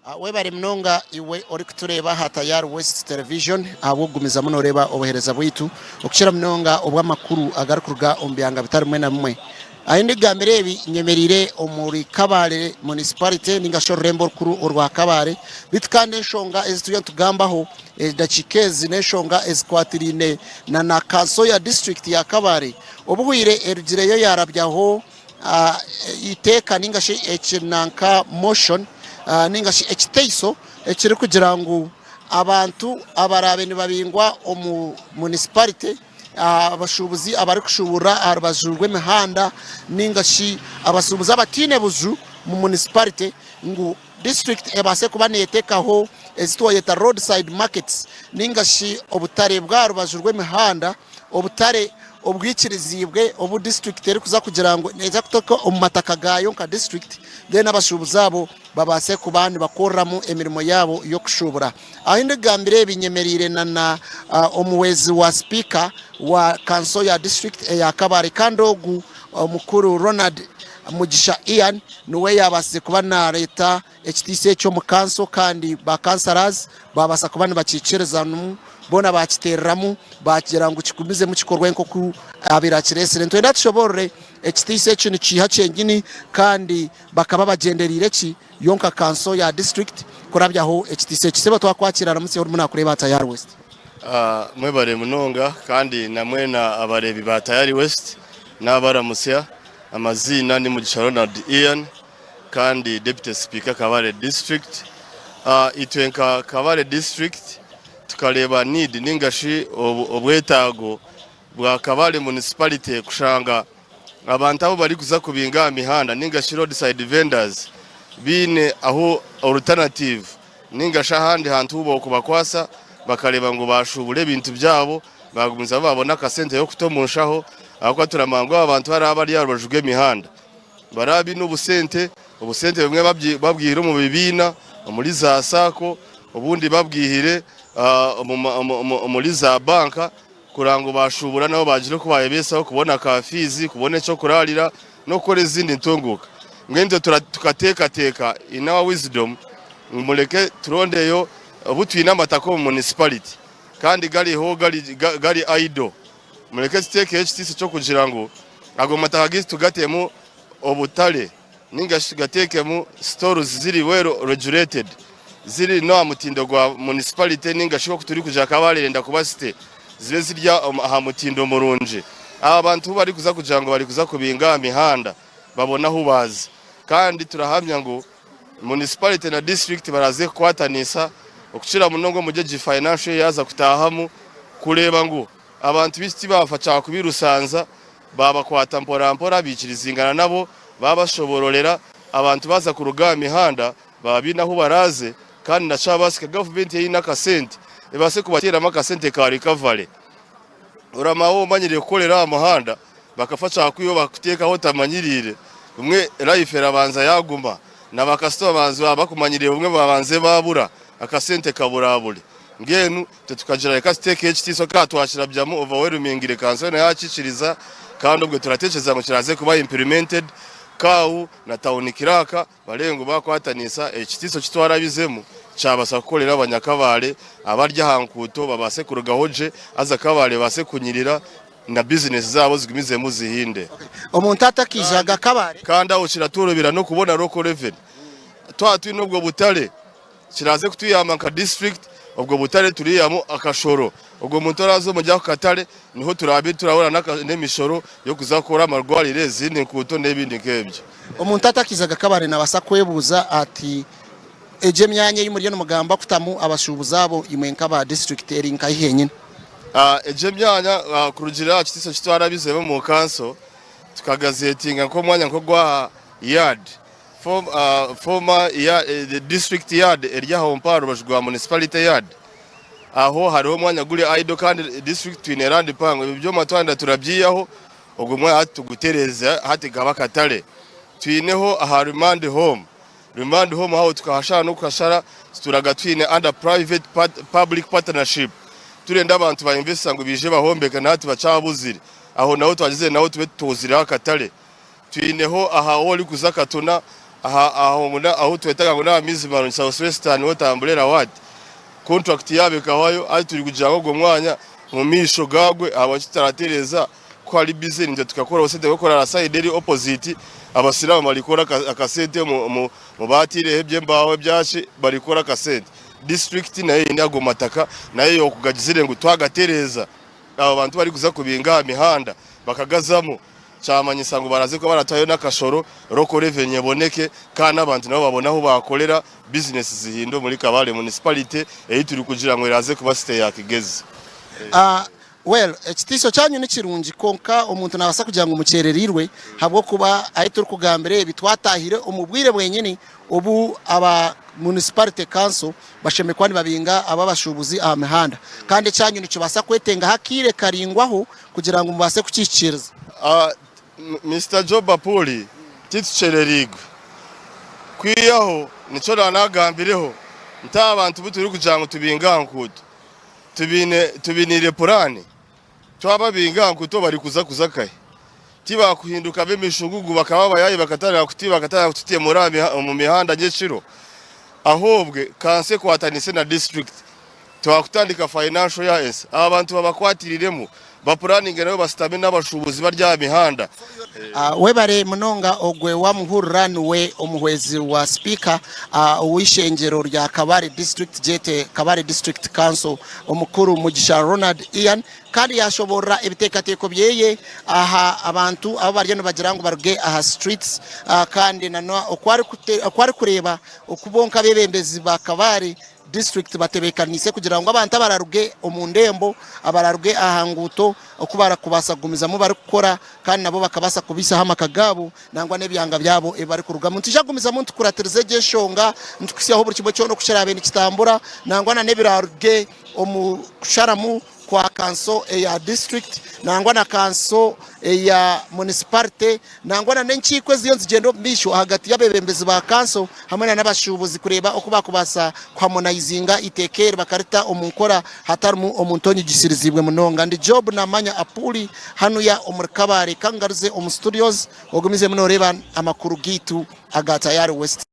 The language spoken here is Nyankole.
Webare munonga iwe orikutureeba aha Tayari West Television ahabw'okugumizamu nooreeba obuheereza bwaitu okukira munonga obw'amakuru agarikuruga omu byanga bitari bimwe na bimwe. Ahi ndikugambira ebi nyemereire omuri Kabale Municipality ninga shi orurembo orukuru orwa Kabale beitu kandi enshonga ezi turiyo nitugambaho edakiika ezi n'enshonga ezikwatiraine na na kanso ya disiturikiti ya Kabale obuhwire erugireyo yarabyaho eiteeka ninga shi ekinanka motion ninga shi ekiteiso ekirikugira ngu abantu abaraabe nibabingwa omu municipality abashuubuzi abarikushuuburira aha rubaju rw'emihanda ninga shi abashuubuzi abataine buju omu municipality ngu disiturikiti ebaase kuba neeteekaho ezi twayeta road side markets ninga shi obutare bw'aha rubaju rw'emihanda obutare obwikiriziibwe obu disiturikiti erikuza kugira ngu neeza kuteeka omu mataka gaayo nka disiturikiti then abashuubuzi abo babaase kuba nibakoreramu emirimo yaabo y'okushuubura. Ahu ndikugambira ebi nyemereire na na omuhwezi wa sipiika wa kanso ya disiturikiti eya Kabale kandi ogu omukuru Ronald Mugisha Ian niwe yaabaasize kuba naareeta ekitiisa eki omu kanso kandi ba kansarazi baabaasa kuba nibakiikirizamu boona baakiteereramu baagira ngu kigumizemu kikorwe nk'oku abaire akireetsire. Nitwenda tushoboorore ekitiisa eki nikiiha kyenyini kandi bakaba bagyendereire ki yo nka kanso ya disiturikiti kurabyaho ekitiisa eki. Sebo twakwakiira Ramutsya orimu naakureeba aha Tayari West. Mwebare munonga kandi na mwena abareebi ba Tayari West nabaramutsya. Amaziina ni Mugisha Ronald Ian kandi Deputy Speaker Kabale District. Itwe nka Kabale District tukareeba need ninga shi obwetaago bwa Kabale Municipality kushanga abantu abu barikuza kubinga aha mihanda ninga shi road side vendors baine ahu alternative ninga shi ahandi hantu ahu bokubakwasa bakareeba ngu bashubura ebintu byabo bagumizamu babona akasente k'okuta omu nshaho ahabw'okuba turamanya ngu aba bantu baraba bari aha rubaju rw'emihanda baraba baine obusente, obusente bumwe babwihire omu bibiina omuri za saako obundi babwihire omuri za banka kureba ngu bashubura nabo bagira oku bayebesaho kubona ka fiizi, kubona eky'okuraarira n'okukora ezindi ntunguuka. Mbwenu itwe tukateekateeka in our wisdom ngu mureke turondeyo obu twine amataka omu municipality kandi gariho gari idle, mureke tuteekeho ekitiisa ky'okugira ngu ago mataka gaitu tugatemu obutare ninga shi tugateekemu stalls ziri well regulated ziri n'aha mutindo gwa municipality ninga shi nk'oku turikugira Kabale erenda kuba city zibe ziri aha mutindo murungi. Aba bantu ku barikuza kugira ngu barikuza kubinga aha mihanda babone ahu baaza kandi turahamya ngu municipality na district baraze kukwatanisa okukira munonga omuri egi financial year yaaza kutaahamu kureeba ngu abantu beitu tibaafa kyakubirusanza Baabakwata mporampora, baikirizingana nabo, baabashoboororera. Abantu baaza kuruga aha mihanda, baaba baine ahu baraaze, kandi na kyabaasika gavumenti eine akasente ebaase kubateeramu akasente ka recovery. Oramanya waaba omanyiriire kukorera aha muhanda, bakafa kyakwiha bakuteeka ahu otamanyiriire, bumwe life erabanza yaaguma. Na bakasitoma babanza baaba bakumanyiriire bumwe babanze baabura, akasente kaburabure. Mbwenu Itwe tukagira reka tuteekeho ekitiisa ka twakirabyamu overwhelmingly kanso yoona yakikiriza kandi obwe turatekyereza ngu kiraze kuba implemented CAO na town clerk bareebe ngu bakwatanisa ekitiiso ekitwarabizemu kyabasa kukorera abanyakabale abari aha nkuuto babaase kurugaho gye haza Kabale ebaase kunyirira na bizinesi zaabo zigumizemu zihinde. Omuntu atakaijaga Kabale. Kandi aho kiratworobera n'okubona local revenue twaba twine obwo butare. Kiraze kutuyamba nka district obwo butare turihamu akashoro ogwo muntu oraza omuri ako katare niho turabe turahura n'emishoro y'okuza kukora amarwariro ezindi nkuuto n'ebindi nk'ebyo. Omuntu atakiizaga Kabale nabaasa kwebuuza ati egyo emyanya ei muriyo nimugamba kutamu abashuubuzi abo imwe nk'aba district eri nkahi henyine? Egyo emyanya kurugiirira aha kitiisa eki twarabizemu omu kanso tukagazetinga nk'omwanya nk'ogwa yard Former district yard eri aho mpa aha rubaju rwa municipality yard aho hariho omwanya guri idle kandi district twine land mpango ebi byoma twayenda turabyihaho ogwo mwanya hati tugutereze hati kabe akatare. Twineho aha remand home, remand home aho tukahashara n'okuhashara tuturaga twine under private public partnership turenda abantu ba investinga ngu baije bahombeke na hati bakyahabuzire aho naho twagizire naho tube tutuzireho akatare. Twineho aha ahu orikuza Katuna Aha aho ngu ahu twetaga ngu n'aha maizi marungi South Western Water Umbrella Ward contract yaabo ekahwayo hati turi kugira ngu ogwo mwanya omu maisho gagwe ahabwaki tutaratereeza ku hari busy nitwe tukakora sente kukora side eri opposite abasiraamu barikukora akasente omu baatiireho eby'embaaho ebyaki barikukora akasente. District nayo eine ago mataka nayo yokugagizire ngu twagatereeza abo bantu barikuza kubinga aha mihanda bakagazamu. Kyamanyisa ngu baraze kuba baratwayo n'akashoro, local revenue eboneke kandi n'abantu nabo babone ahu baakorera, bizinesi zihinde omuri Kabale Municipality ei turikugira ngu eraaze kuba city ya Kigezi. Well, ekitiiso kyanyu ni kirungi kwonka omuntu naabaasa kugira ngu mukyerereirwe ahabw'okuba ahu turikugambira ebi twataahire omu bwire bwenyini obu aba Municipality Council bashemereire kuba nibabinga abo abashuubuzi aha mihanda kandi ekyanyu nikibaasa kwetengaho akaire karaingwaho kugira ngu mubaase kukihikiiriza. Mister Job Apuuli, Titukyerereirwe kwihaho nikyo naanagambireho nti abantu bu turikugira ngu tubinge aha nkuuto tubainiire puraani, twababinga aha nkuuto barikuza kuza nkahi? Tibakuhinduka ab'emishugugu bakaba abayaayi bakatandika kutwiba bakatandika kututemura omu mihanda nyekiro? Ahobwe kanso ekwatanise na disiturikiti Twakutandika financial year ensi aba bantu babakwatiriremu bapuraninge nabo basitame n'abashuubuzi bari aha mihanda. Webare munonga ogwe wamuhurira niwe omuhwezi wa sipiika ow'eishengyero rya Kabale district gyete Kabale district council omukuru Mugisha Ronald Ian kandi yashoborora ebiteekateeko byeye aha abantu abu bariyo nibagira ngu baruge aha streets kandi na oku arikureeba oku bo nk'abeebembezi ba Kabale District batebeekaniise kugira ngu abantu abararuge omu ndembo, abararuge aha nguuto oku barakubaasa kugumizamu barikukora kandi nabo bakabaasa kubaisaho amaka gaabo nangwa n'ebyanga byabo ebi barikurugamu. Nitwija kugumizamu nitukuratiriza egyo enshonga nitukuhitsyaho buri kimwe kyona oku kiraabe nikitambura nangwa na n'ebiraruge omu kusharamu kwa kanso eya district nangwa na kanso eya munisiparite nangwa na n'enkiiko eziriyo nizigyenda omu maisho ahagati y'abeebembezi ba kanso hamwe na n'abashuubuzi kureeba oku baakubaasa kuhamonayizinga eiteeka eri bakarita omu nkora hatarimu omuntu onyigisiriziibwe munonga. Ndi Job Namanya Apuuli hanuya omuri Kabale. Kangaruze omu studios ogumizemu nooreeba amakuru gaitu aga Tayari West.